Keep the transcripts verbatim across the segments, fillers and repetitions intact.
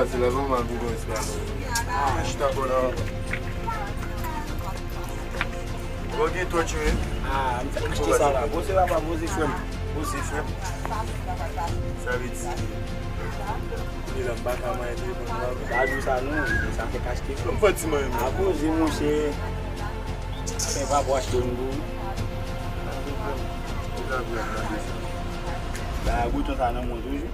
Pase la, kòman pou konn sa? Mwen chita bò la. Bon, gen tòch, wi. Ah, m fè m chita sa la. Poze la, pa poze, frè m. Poze, frè m. Sa vle di, kounye la, m pa ka manyen telefòn nan. Pa di sa non, sa fè kachte frè m. M fè ti manyen. A poze, monchè. Fè pa pou achte yon pou ou. Ba, bouton sa nan men w toujou.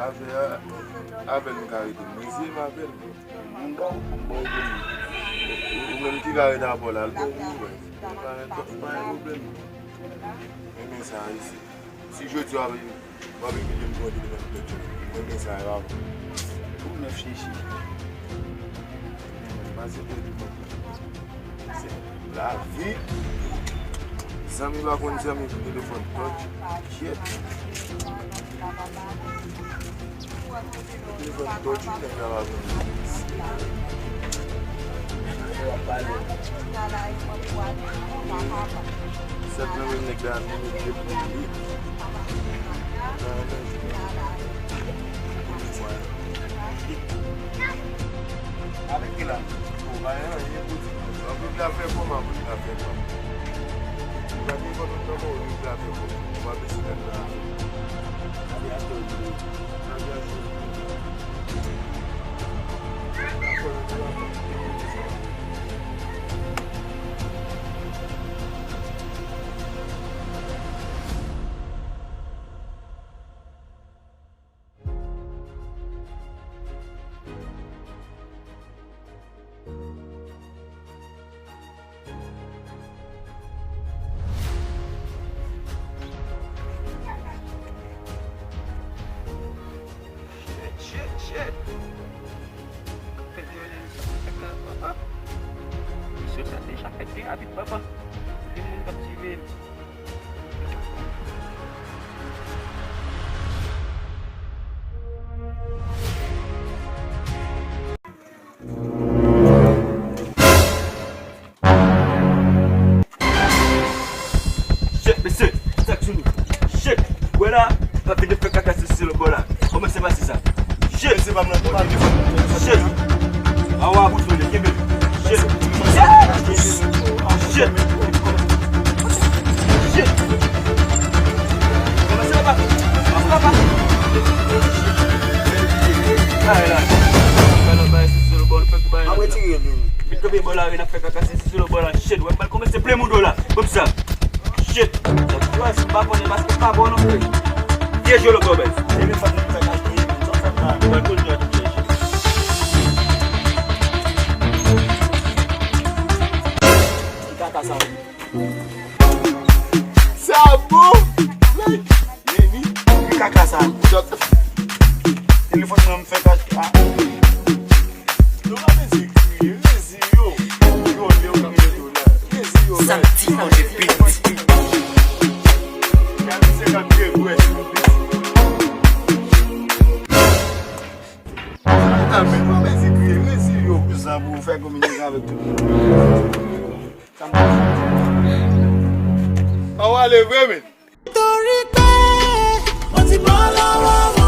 Avè, avè l m ka rete. Mwen se m avè l. Mwen ba w, mwen ba w pou mwen. Ou menm ki ka rete avè l, al ba w pou mwen. Pa gen, pa gen pwoblèm. Men men sa isi. Si jodi a w ap, w ap egzije m pou yon telefòn tèt yo, mwen gen sa yo avan. Pou nèf chichi. Pase telefòn. Se lavi. Zanmi pa konn zanmi pou telefòn tòch. Shit. Telefòn tòch, nèg la pa konn. Sa w ap pale? Sèt nan men nèg la, nou mete pou li. Avèk ki la? Bon, pa gen anyen pou di. Anpil la fè kòman, anpil la fè kòman. Ou pa gen kòman, ou pa gen kòman, ou pa bezwen fè la. Gade achte w. Shit, shit, shit. Misye sa deja fèk pi rapid, papa. Gen moun k ap swiv li. Shit, mesye, sa k sou nou? Shit, wè la, pa vin fè kaka sou lòt bò la. Kòman se pase sa? Shit, shit. Awa, bouch mwen, kenbe. Shit, shit, shit. Shit. Kòman se papa? Kòman se papa? Ay la. Mwen retire li. Vin kanpe bò la, wi, n ap fè kaka, se sou lòt bò la. Shit, wè, m pral kòmanse plen moudo la. Ban m sa. Shit. Sa, si m pa konnen, paske m pa bon non. Vye jwe lòt bò, bèz. Mwen konn jwe a tout jwe. Ki kaka sa, wi? Sa bon! Like, men wi. Ki kaka sa? Telefòn nan m fè kaka. Yo pa bezwen kriye, rezi yo. Yo, yo, yo, yo, rezi yo. Samedi on the beat. Gade se k ap degwè. Amen, pa bezwen kriye, rezi yo. Pou sa, pou fè kominikasyon avèk tout moun. Sa m ta fè. An w ale vre, men. Otorite, on ti pale avè m.